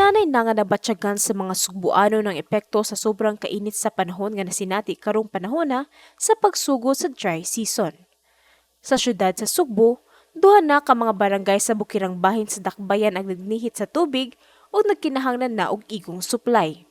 Hinanay na nga nabatyagan sa mga Sugbuano ng epekto sa sobrang kainit sa panahon nga nasinati karong panahona sa pagsugod sa dry season. Sa syudad sa Sugbo, duha na ka mga barangay sa bukirang bahin sa Dakbayan ang nagnihit sa tubig o nagkinahanglan na og igong supply.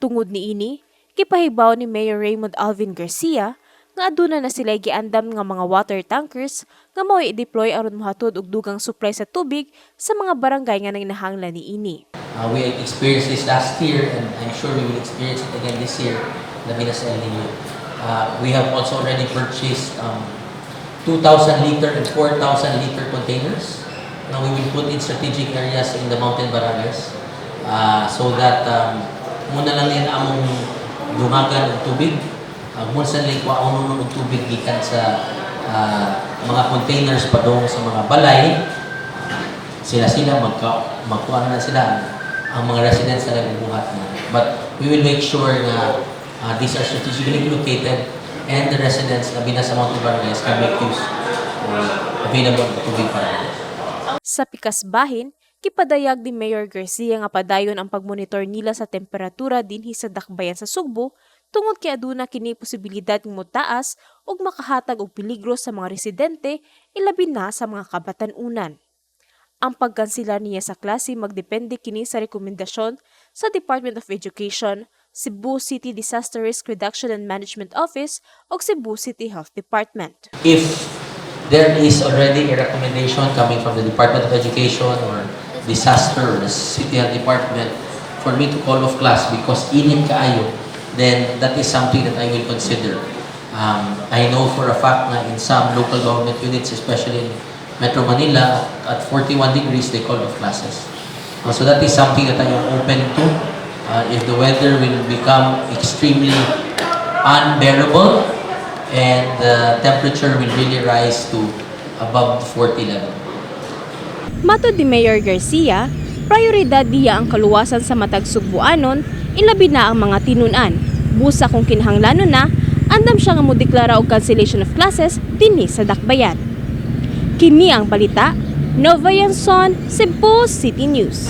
Tungod niini, gipahibaw ni Mayor Raymond Alvin Garcia nga aduna na sila giandam nga mga water tankers nga mao'y i-deploy aron mohatod og dugang supply sa tubig sa mga barangay nga nanginahanglan niini. We experienced this last year and I'm sure we will experience it again this year, labi na sa El Nino. We have also already purchased 2,000 liter and 4,000 liter containers na we will put in strategic areas in the mountain barangays so that muna lang yan among dungagan og tubig. Muna lang kuhaon og tubig gikan sa mga containers padung sa mga balay. Sila-sila magkuha na sila ang mga residents na nagbubuhat na. But we will make sure nga these are strategically located and the residents, labi na sa mountain barangays, can make use or available ang tubig para nila. Sa pikas bahin, gipadayag ni Mayor Garcia nga padayon ang pagmonitor nila sa temperatura dinhi sa Dakbayan sa Sugbo tungod kay aduna kini posibilidad nga motaas ug makahatag og peligro sa mga residente, ilabi na sa mga kabatan-unan. Ang pagkansela niya sa klase, magdepende kini sa rekomendasyon sa Department of Education, Cebu City Disaster Risk Reduction and Management Office ug Cebu City Health Department. If there is already a recommendation coming from the Department of Education or Disaster or the City Health Department for me to call off class because init kaayo, then that is something that I will consider. I know for a fact na in some local government units, especially in Metro Manila, at 41 degrees, they call off classes. So that is something that I am open to. If the weather will become extremely unbearable and the temperature will really rise to above 40 level. Matod ni Mayor Garcia, prioridad niya ang kaluwasan sa matag Sugbuanon, ilabi na ang mga tinunan. Busa kung kinahanglanon na, andam siya nga modeklara og cancellation of classes dinhi sa Dakbayan. Kini ang balita, Nova Yanson, Cebu City News.